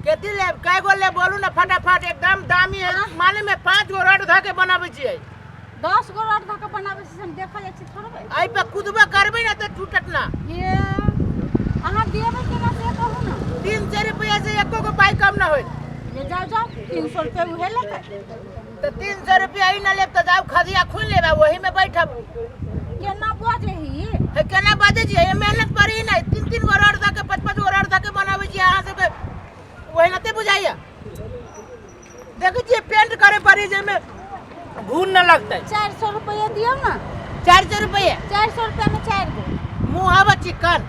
कथी लेब, कै गो लेब बोलू ने फटाफट, एकदम दामी है। माने में 5 गो रड धऽ के बनाबै छियै। 10 गो रड धऽ के बनाबै छी से हम देखऽ जाइ छी थोड़बे। एहि पर कुदबो करबै ने तऽ टूटत ना। ये अहाँ देबै केना से कहू ने। 300 रुपया से एको गो पाइ कम ना होइत। ये जाओ जाओ, 300 रुपया उहे लेतै। तऽ 300 रुपया ई ना लेब तऽ जाउ खदिया खुनि लेब आ ओही में बैठब। केना बजै ही? हे केना बजै छियै? हे मेहनत पड़ी नहि, 3-3 गो रड धऽ के 5-5 गो रड धऽ के बनाबै छियै अहाँ सबके, ओहिनाते बुझाइया। देखै छियै पेंट करे पड़ी जाहिमे घून न लगतै। 400 रुपया दियौ ने। 400 रुपया? 400 रुपया में 4 गो। मुँह हवा चिकन।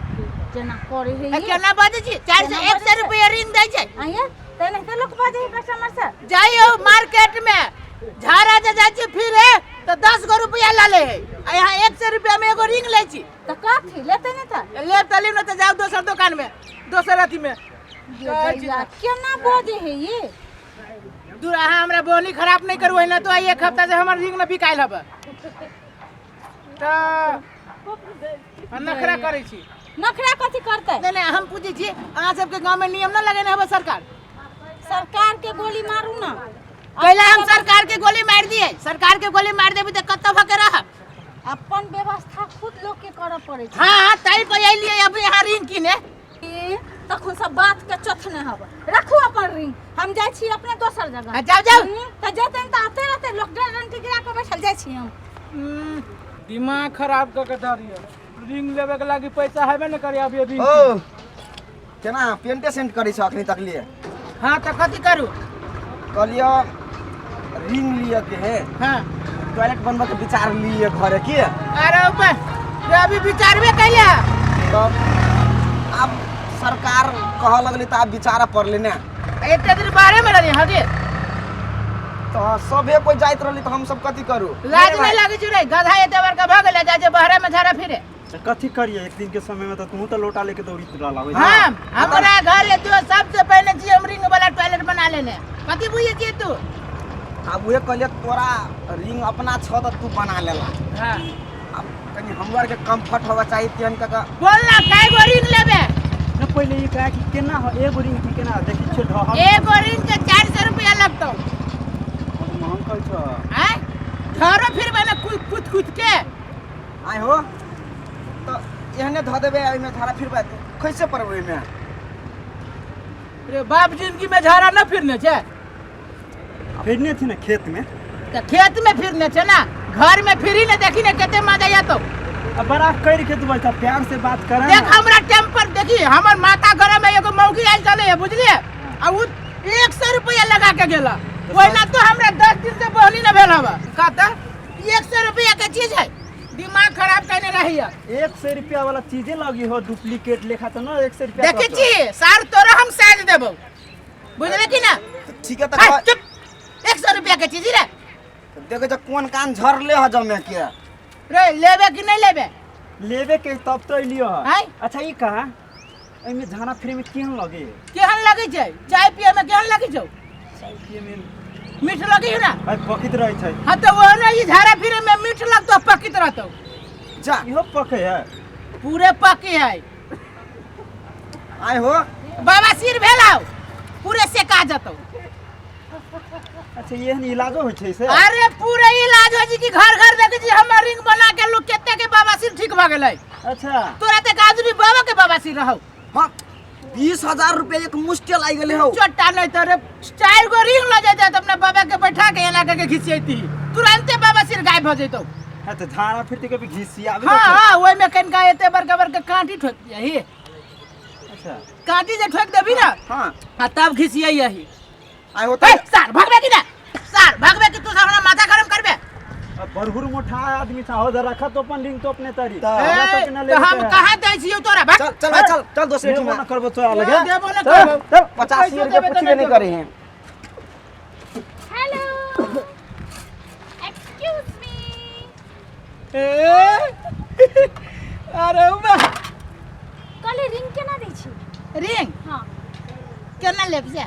जेना करे है हे ये। केना बजै छी? 400 केना 100 बजै छै? रुपया रिंग दै छै। आइए, तेनाहिते लोक बजै है कस्टमर से। जाइयो मार्केट में झाड़ा जे जाइ छी फिरे तऽ 10 गो रुपया लऽ लै है, आ यहाँ 100 रुपया में एगो रिंग लै छी। तऽ कथी लेतै नहि तऽ? लेब तऽ लेब, नहि तऽ जाउ दोसर दोकान में, दोसर अथी में। ये दैया, केना बजै है ये? दूर अहाँ हमरा बोनी खराब नहीं करू, ना तो एक हफ्ता से हमर रिंग न बिकायल हब। तऽ हम नखरा करै छी। नखरा कथी करतै? नहीं नहीं, हम पूछै छी अहाँ सबके गाँव में नियम न लगेने हब सरकार? सरकार के गोली मारू ना। पहले हम सरकार के गोली मार दिए, सरकार के गोली मार देबी तऽ कतऽ भके रहब? अपन व्यवस्था खुद लोग के करऽ पड़ै छै। हाँ, तै पर अइलियै अभी यहाँ रिंग किने। ए, तखन सब बात के चथने हब। रखू अपन रिंग, हम जाइ छी अपने दोसर जगह। हाँ, जाउ जाउ। तऽ जेतै तऽ आते रहतै लोक, डर डंटी गिरा के बैठल जाइ छी हम। दिमाग खराब कऽ के धरियो, रिंग लेबे के लागी पैसा हेबे न करी अभी रिंग। ओ केना पेंटे सेंट करै छ अखनी तक लिए? हाँ तऽ कथी करू? कहलियो रिंग लिअ के है। हाँ। टॉयलेट बनबऽ के विचार लिए घरे की। अरे ऊपर रे अभी विचारबे कैले। तब आब सरकार कहऽ लगलै तऽ आब विचारऽ पड़लै ने। एते दिन बाहरे में रहली हगे। तऽ सभे कोइ जाइत रहली तऽ हम सब कथी करू? लाज नहीं लागे छै रे, गधा एते बड़का भऽ गेलै जाइ छै बाहरे में झाड़ा फिरे। तऽ कथी करिए, एक दिन के समय में तऽ तू तऽ लोटा लेके दौड़ित रहला। हाँ, हमरा घर एतो सबसे पहले छी हम रिंग वाला टॉयलेट बना लेने। कथी बुझै छियै तू? आब उहे कहलियै तोरा रिंग अपना छ तऽ तू बना लेला। हाँ। आब कनि हमरो आरके कम्फर्ट होबऽ चाही तेहन कऽ कऽ। बोल ना, कै गो रिंग लेबे? न पहिले ई कहे कि केना हो एगो रिंग की केना देखी छियै ढहल। एगो रिंग के 400 रुपया लगतौ। बहुत महंग कहै छ। आँय, घरो फिरबै ने कूद कूद कूद के। आइ हो तऽ एहने धऽ देबै ओहिमे झाड़ा फिरबै तऽ खैसे पड़बै ओहिमे। रे बाप जिंदगी में झाड़ा न फिरने छै। फिरने थी ना खेत में। तऽ खेत में फिरने छै ना, घर में फिरी ने देखी ने कते मजा आतो। अब बड़ा कर के तू बैठा प्यार से बात कर। देख हमरा टेम्पर देखी, हमर माथा गरम है, एगो मौगी आयल चले है बुझलिए, आ उ 100 रुपया लगा के गेला। ओहिना तो हमरा 10 दिन से बहनी न भेल हवा। कहता 100 रुपया के चीज है, दिमाग खराब करने रही है। 100 रुपया वाला चीजे लगी हो डुप्लीकेट लेखा तो ना 100 रुपया। देखी छी सार तोरा हम साज देबो, बुझले कि ना? ठीक है है, तऽ चुप, 100 रुपया के चीज रे। देखै छ कोन कान झरले ह जमे के। रे लेबे कि नहीं लेबे? लेबे के तब तो अइलियो ह। आँय? अच्छा ई कहा एहिमे झाड़ा फिरे में केहन लगे? केहन लगे छै? चाय पिए में केहन लगे छौ? चाय पिए में मीठ लगे है ना? भाई पकित रहे छै। हाँ तो वो ना ई झाड़ा फिरे में मीठ लगतो पकित रहतो। जा इहो पके है। पूरे पके है। आइ हो बाबा सिर भेल आउ पूरे सेका जतौ। अच्छा एहन इलाजो होइ छै से? अरे पूरे इलाज होइ छै कि घर घर देखै छी हमर रिंग बना के लोग कते के बाबा सिर ठीक भऽ गेलै। अच्छा तोरा तऽ आदमी बाबा के बाबा सिर रहौ। हाँ 20,000 रुपया एक मुश्किल आई गेलै हौ। चोटा नहीं तो रे 4 गो रिंग लऽ जैते तऽ अपना बाबा के बैठा के एना करके घिसियैती, तुरंते बाबा सिर गायब भऽ जैतौ। हाँ तऽ झाड़ा फिरते कभी घिसियाबे हाँ हाँ, ओहिमे कनिका एते बड़का बड़का कांटी ठोक दियही। अच्छा कांटी जे ठोक देबी ना, हाँ आ तब घिसियही। आइ होता ए, सार भगबे कि ना? सार भगबे कि तू सब हमरा माथा गरम करबे? अब बरहुर मोटा आदमी था हो रखा तो अपन रिंग तो अपने तरी। तऽ हमरा सबके ना ए, लेबे तऽ हम के है। कहाँ दै छियौ तोरा? भाग। चल चल भाई चल चल दोसरे लेबो ठिमा। ना करबो तोरा लगे। देबो ना चल, करबो। चल। 85 पैसो रुपया देबे तऽ पूछबे नहि नहीं देबो। करे हैं। Hello excuse me. ए, अरे वाह। कहली रिंग केना दै छी? रिंग? हाँ। केना लेब से?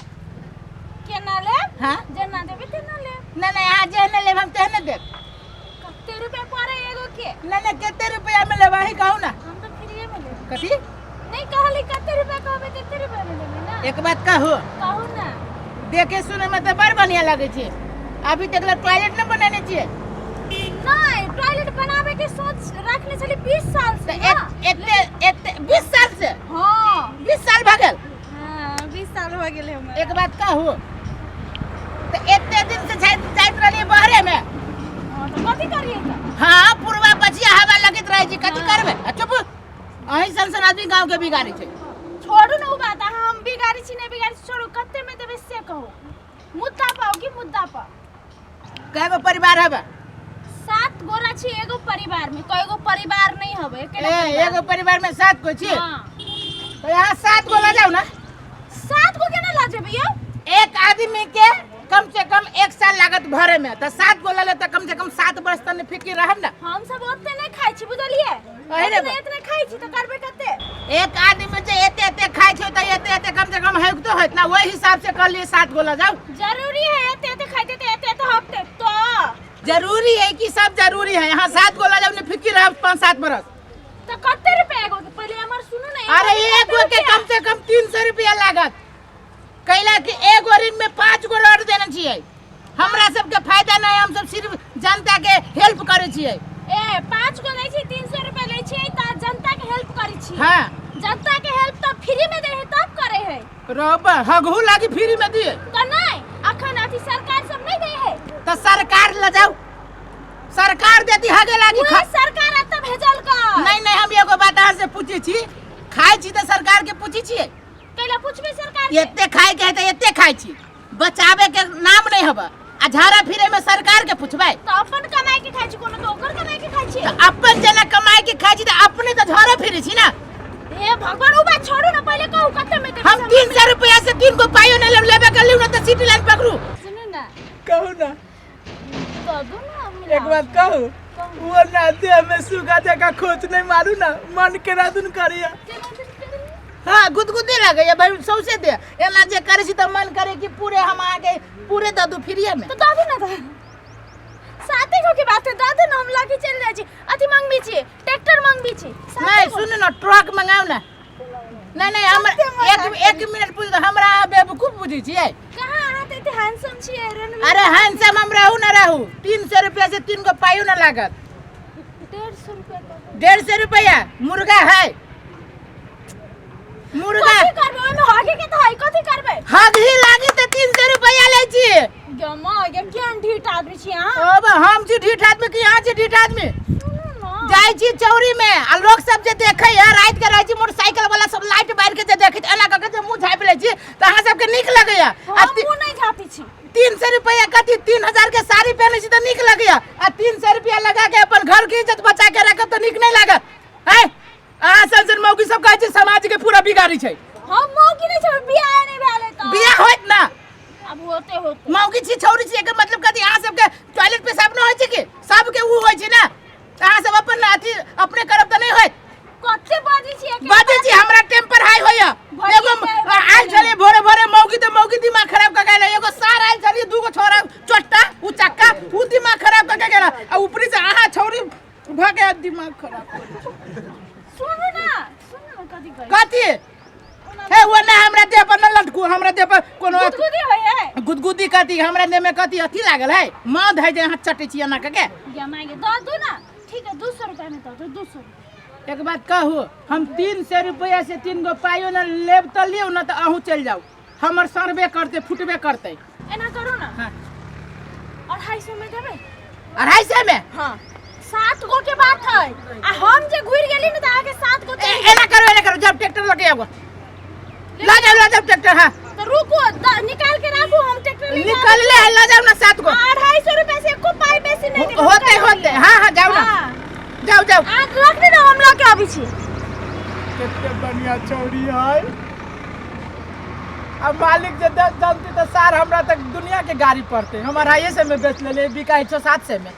केना लेब? हाँ। जेना देबै तेना लेब। नहीं नहीं, अहाँ जेहने लेब हम तेहने देब। कते रुपया पड़े एगो के? नहीं नहीं, कते रुपया में लेब अहीं कहू ना। हम तो फ्रीए में लेब। कथी? नहीं कहली कते रुपया कहबै कते रुपया में देबै ना। एक बात कहू? कहू ना। देखे सुने में तऽ बड़ बढ़िया लगै छै। अभी तक टॉयलेट नहि बनेने छियै? नहीं, टॉयलेट बनावे के सोच रखने छली 20 साल से। तऽ ना। एते एते 20 साल से? हाँ। 20 साल भऽ गेल? हाँ, 20 साल हो गेल हमरा। एक बात कहू, तऽ एते दिन से जाइत जाइत रहलियै बाहरे में? हाँ, तऽ कथी करियै तऽ? हाँ, पूर्वा पछिया हवा लगैत रहै छै, कथी हाँ। करबै? आ चुप, अहीं सन सन आदमी गाँव के बिगाड़ै छै। छोड़ू ने ओ बात, अहाँ हम बिगाड़ी छी नहि बिगाड़ी छी, छोड़ू, कते में देबै से कहू। मुद्दा पाओ कि मुद्दा पाओ? कय गो परिवार हवे? 7 गोरा छी एगो परिवार में, कय गो परिवार नहीं हवे, एकेटा ए, परिवार। एगो परिवार में 7 गो छी? हाँ। तो यहाँ 7 गो लऽ जाउ ना। 7 गो केना लऽ जेबै यौ? एक आदमी के कम से कम 1 साल लागत भरे में, तऽ 7 गो लऽ ले तऽ कम से कम 7 वर्ष तक फिक्र रहब ना। हम सब ओते नहीं खाइ छी, बुझलियै? अही रे ओतने एतने खाइ छी तऽ करबै कते? एक आदमी जे एते एते खाइ छै तऽ एते एते कम से कम हेगतो होत ना, ओहि हिसाब से कहलियै 7 गो लऽ जाउ। जरूरी है एते एते खाइते तऽ एते एते हफ्ते तो जरूरी है कि सब जरूरी है। यहाँ 7 गो लऽ जाउ ने फिक्र रहब 5-7 बरस। तऽ कते रुपया एगो के? पहिले हमर सुनू ने, अरे एगो के एगो के कते कम से कम 300 रुपया लागत, कैला कि एगो ऋण में 5 गो रड देने छियै। हमरा सबके फायदा नहीं, हम सब सिर्फ जनता के हेल्प करै छियै। ए 5 गो लै छी 300 रुपया लै छियै तऽ जनता के हेल्प करै छी। हाँ। जनता के हेल्प तऽ फ्री में दे है तब करे है। रब हगहू लागी फ्री में दिए। तऽ नहीं, अखन अथी सरकार सब नहीं दे है। तऽ सरकार ल जाउ, सरकार देती हगे लागी। उहे सरकार एतऽ भेजल कर। नहीं नहीं, हम एगो बात अहाँ से पूछै छी, खाइ छी तऽ सरकार के पूछै छियै? कैला पूछबै सरकार के? एते खाइ के है तऽ एते खाइ छी, बचावे के नाम नहीं हबे, आ झाड़ा फिरे में सरकार के पूछबै? तऽ अपन कमाई के खाइ छी, कोनो तऽ ओकर कमाई के खाइ छी। तऽ अपन जेना कमाई के खाइ छी तऽ अपने तऽ झाड़ा फिरे छी ना। हे भगवान, उ बात छोड़ू ना, पहिले कहू कते में देबै? हम 300 रुपया से 3 गो पाइयो नहीं लेब, लेबे के लिउ ना तऽ सिटी लाइन पकड़ू। सुनू ना। कहू ना। दऽ दू ना मिला। एक बात कहू? वो ना देह में सूखा जगह खोच नहीं मारू ना, मन के रादुन करिया। हाँ, गुदगुदी लगे भाई सौसे दे, एना जे करे छी तऽ मन करे कि पूरे हम आगे पूरे दऽ दू फ्रीए में। तो दऽ दू ना, तऽ साते गो के बात है, दऽ दू ना, हम लगे चलि जाइ छी। अथी मंगबी छी, ट्रैक्टर मंगबी छी। साते नहीं गो। सुन ना, ट्रक मंगाउ ना। नहीं नहीं, हमरा एक एक मिनट पूछ, हमरा अहाँ बेवकूफ बुझै छियै? कहाँ, अहाँ तऽ एते हैंडसम छियै रणवीर। अरे हैंडसम हम रहू ना रहू, 300 रुपया से 3 गो पाइयो ना लागत। 150 रुपया दऽ दू। 150 रुपया मुर्गा है, मुर्गा। कथी करबै ओहिमे? हगे के तऽ है, कथी करबै? हगही लागी तऽ 300 रुपया लै छी। गे माँ गे, केहन ढीठ आदमी छी अहाँ। अब हम छी ढीठ आदमी कि अहाँ छी ढीठ आदमी? सुनू ना। जाइ छी चौरी में आ लोग सब जे देखे है, रात के रहै छी, मोटरसाइकिल वाला सब लाइट बारि के जे देखै छै, एना कऽ के जे मुँह झाँपि लै छी तऽ अहाँ सबके नीक लगैया? आ हम मुँह नहि झाँपै छी। 300 रुपया कथी, 3000 के साड़ी पहनै छी तऽ नीक लगैया, आ 300 रुपया लगा के अपन घर के इज्जत बचा के राखब तऽ नीक नहि लागत? हैं, अहाँ सन सन मौगी सब कहै छै समाज के पूरा बिगाड़ी छै। हम मौगी नहि छै, बियाह नहि भेल है तऽ। बियाह होइत ना। आब होते होते। मौगी छी, छौरी छी, एकर मतलब कथी? अहाँ सबके टॉयलेट पेशाब नहि होइ छै कि? सबके उ होइ छै ना, तऽ अहाँ सब अपन अथी अपने करब तऽ नहि होइत? कते बजै छी एके? बजै छी, हमरा टेम्पर हाई होइया। भरिए एगो जाए, आयल छलियै भोरे भोरे, मौगी तऽ मौगी दिमाग खराब कऽ गेल। एगो सार आयल छलियै, 2 गो छोरा चोट्टा उ चक्का उ दिमाग खराब कऽ के गेल, आ ऊपरी से अहाँ छौरी भऽ के दिमाग खराब करै छी। सुनू ना, सुनू ना, कथी कहै? कथी हे? वो ना हमरा देह पर न लटकू, हमरा देह पर कोनो गुदगुदी होइ है। गुदगुदी कथी? हमरा देह में कथी अथी लागल है, मध है जे अहाँ चटै छी एना कऽ के? गे माय गे, दऽ दू ना। ठीक है, 200 रुपया में दऽ दू, 200। एक बात कहू, हम 300 रुपया से 3 गो पाइयो न लेब तऽ लियौ न तऽ अहूँ चलि जाउ, हमर सड़बे करतै, फुटबे करतै। एना करू ना। हाँ। 250 में देबै? 250 में? हाँ, 7 गो के बात है, आ हम जे घुरि गेली ने तऽ अहाँके 7 गो। एना करो, एना करो, जब ट्रैक्टर लगे आबो, ला जाओ, ला जाओ ट्रैक्टर। हाँ। तऽ रुकू, निकाल के राखू, हम ट्रैक्टर ले। निकल ले, ला जाओ ना 7 गो। 250 रुपया से एको पाई बेसी नहीं देबै। होते होते, हाँ हाँ, जाओ ना। हाँ। जाओ जाओ। आ रख दे ना, हम लऽ के अबै छी। कते बढ़िया छौरी है। अब मालिक जे दस जानते तऽ सार हमरा तक दुनिया के गाड़ी पड़ते। हम 250 में बेच लेलियै, बिकाइ छौ 700 में।